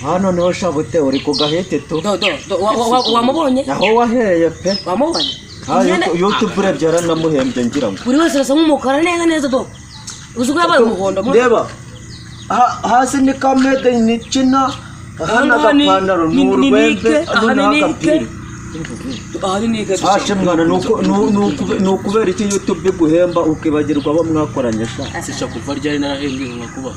Hano niho shabute uri ku gahete tu. Do do do, wamubonye? Aho wahereye pe. Wamubonye? Ah, Imyenda- YouTube urebye yaranamuhembye ngira ngo. Buri wese arasa nk'umukara neza neza do. Uzi ko yabaye umuhondo mo. Reba. Hasi ni ka made in China. Hano Aha ni- agapantaro ni ni urwembe, Nike, aha hano ni ni Nike. agapira. Aha ni Nike. Ashe mwana, ni ukubera iki YouTube iguhemba ukibagirwa abo mwakoranye sha? Sisha kuva ryari narahembwe nka kuba.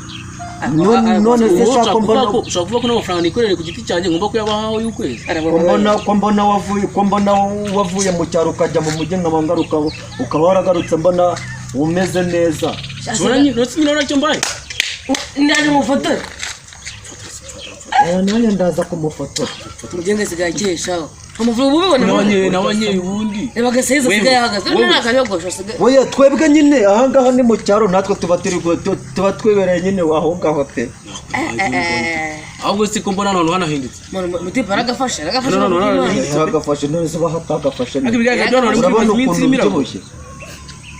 None se Ubu sha ko ushobora mbona kuvuga ko ushobora kuvuga ko n'amafaranga nikorere ku giti cyanjye ngomba kuyabahaho y'ukwezi. Ko mbona wavuye mu cyaro ukajya mu mujyi, nkaba ngaruka ukaba waragarutse mbona umeze neza. Ushobora nyine uretse nyine urabona icyo mbaye. Ndaje mufotore. Aya nanjye ndaza kumufotora. Mugenge asigaye akeshaho. Amavubi ubibona. Nabanye ubundi. Reba agaseza Wewe, asigaye ahagaze. wowe. None akanyogosho asigaye. Oya, twebwe nyine ahangaha ni mu cyaro, natwe tuba turi tuba twibereye nyine aho ngaho pe. Ahubwo si ko mbona hano hanahindutse. Mutipe aragafashe aragafashe. No, no, no, no, no. Yagafashe none se bahatagafashe Ariko neza. ibigaragara byo hano harimo Urabona iminsi ukuntu y'imirabo. mbyibushye.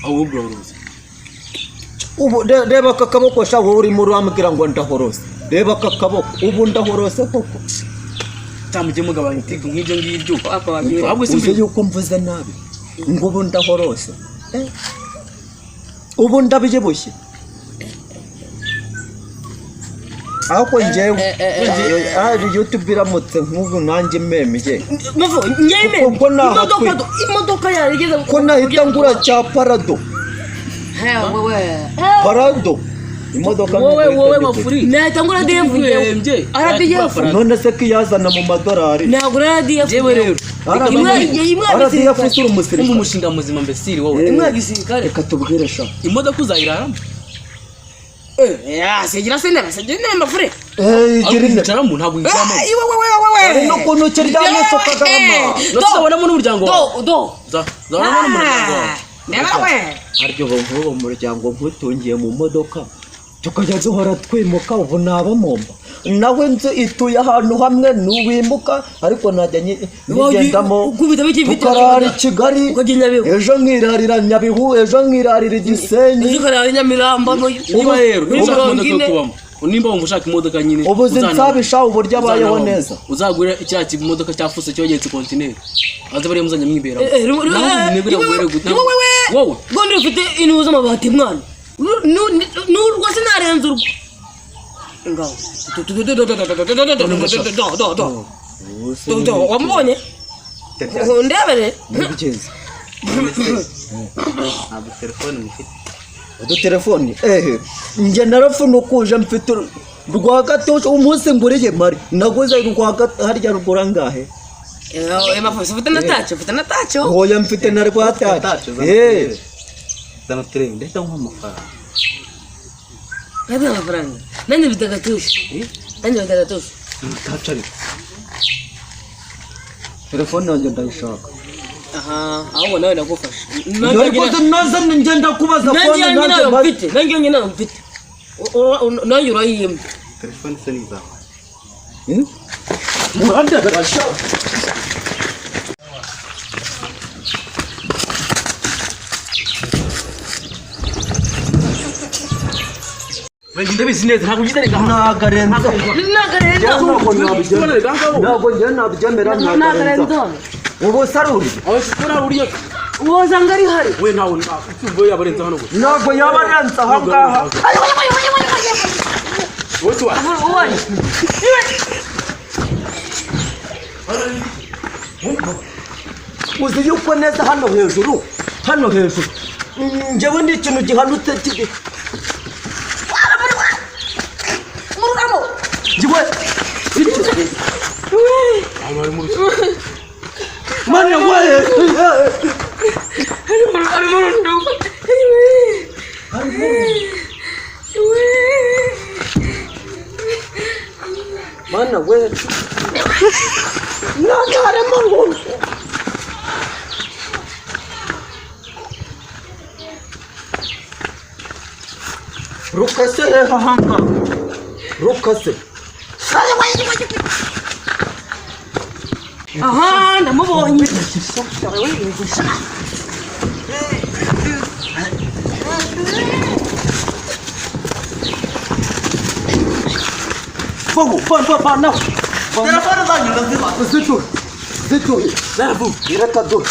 Ahubwo uraruzi. Ubu reba aka kaboko sha, wowe urimo urambwira ngo ndahorose. Reba aka kaboko, ubu ndahorose koko? Cyangwa mujye mugabanya itiku nk'ibyo ngibyo. Papa wabyira. Ahubwo si Uzi yuko mvuze nabi ngo ubu ndahorose? Eh. Ubu ndabyibushye ariko njyewe YouTube iramutse nk'ubu nanjye memye Mavu, nyeme. Kuko nahatwi. Imodoka imodoka yarigeze. Ko nahita ngura cya Parado. He wewe. Parado imodoka wowe ntabwo wowe ihita mafuri. Nahita ngura DF Uhembye. RDF. None se ko iyazana mu madolari? Nagura RDF. Jewe rero. Imwe ya RDF gisirikare. usura Umva umusirikare. umushinga muzima mbesiri wowe. Eh. Imwe ya gisirikare. Reka tubwire sha. Imodoka uzayiraramo. Eh, ya, sigira sene, sigira ne mafure. Eh, igira Ariko ine. uyicaramo ntabwo uyicaramo. Eh, wewe wewe wewe. Hari n'ukuntu kiryamye kagarama. Ndetse uzabonamo n'umuryango wawe. Do do. Uzabonamo n'umuryango wawe. Ndeba we. Harya ubu nk'ubu muryango nkutungiye mu modoka tukajya duhora twimuka, ubu nabamomba nawe inzu ituye ahantu hamwe ntiwimuka, ariko najya nyigendamo Ukubita biki? Tukarara i Kigali, Ukajya i Nyabihu. Ejo nkirarira Nyabihu, ejo nkirarira i Gisenyi. Uzi ukarara i Nyamirambo. Niba rero muri niba ushaka mirongo imodoka yo ine. kubamo, nimba wumva ushaka imodoka nyine, Ubu zinsabisha uburyo abayeho neza. Uzagure cya kimodoka cya fuso cyogeretse kontineri aze bariya muzajya mwiberamo. Eh, eh, Naho ubu eh, bwere gute? wowe. Wowe. Gondi ufite intu z'amabati mwana. N'urwo sinarenza urwo. Ngaho. Do do do. Do do wamubonye? Ndebere. Ni byiza. Ntabwo telefone mufite? Udutelefoni, ehe, njye narafunukuje, mfite rwa gatosha. Umunsi nguriye mari naguze rwa harya rugura ngahe? Eh, mafuso ufite na tacho, ufite na tacho. Hoya, mfite na rwa tacho, tacho. zana Eh. turebe. Zana turebe, ndahita nkuha amafaranga. Ntabwo amafaranga. Nanjye mfite agatusha. Nanjye mfite agatusha. Tacho ariko. Telefone yanjye ndayishaka. Aha, ahubwo nawe nagufasha. Ariko naza ngenda kubaza Nanjye fone yanjye nanjye nayo mfite. Nanjye yanjye nayo mfite. Nanjye urayimpa. Telefone se ni izawe? Hmm? Urandebera sha. Ndabizi neza ntabwo ugeze reka. Ntabwo arenza. Nagarenza. Ntabwo nabyemera, ntabwo njye nabyemera, ntabwo arenza. Ubu saruri. Aho sikora buriya. Wazanga ari hari. We ntawe ntabwo yaba arenze hano gusa. Ntabwo yaba arenze aha ngaha. Wowe tuwa. Uwanyu. Uzi yuko neza hano hejuru, hano hejuru njyewe ni ikintu gihanutse Mururamo. Njyewe mana we. Arimo arunduka. Mana we, ntabwo harimo ngo rukase hehe ahangaha rukase. Aha, ndamubonye. Vaho, va, va, va, nawe. Telefone zanyu ndaziba. Zituhe, zituhe. Reka duhe.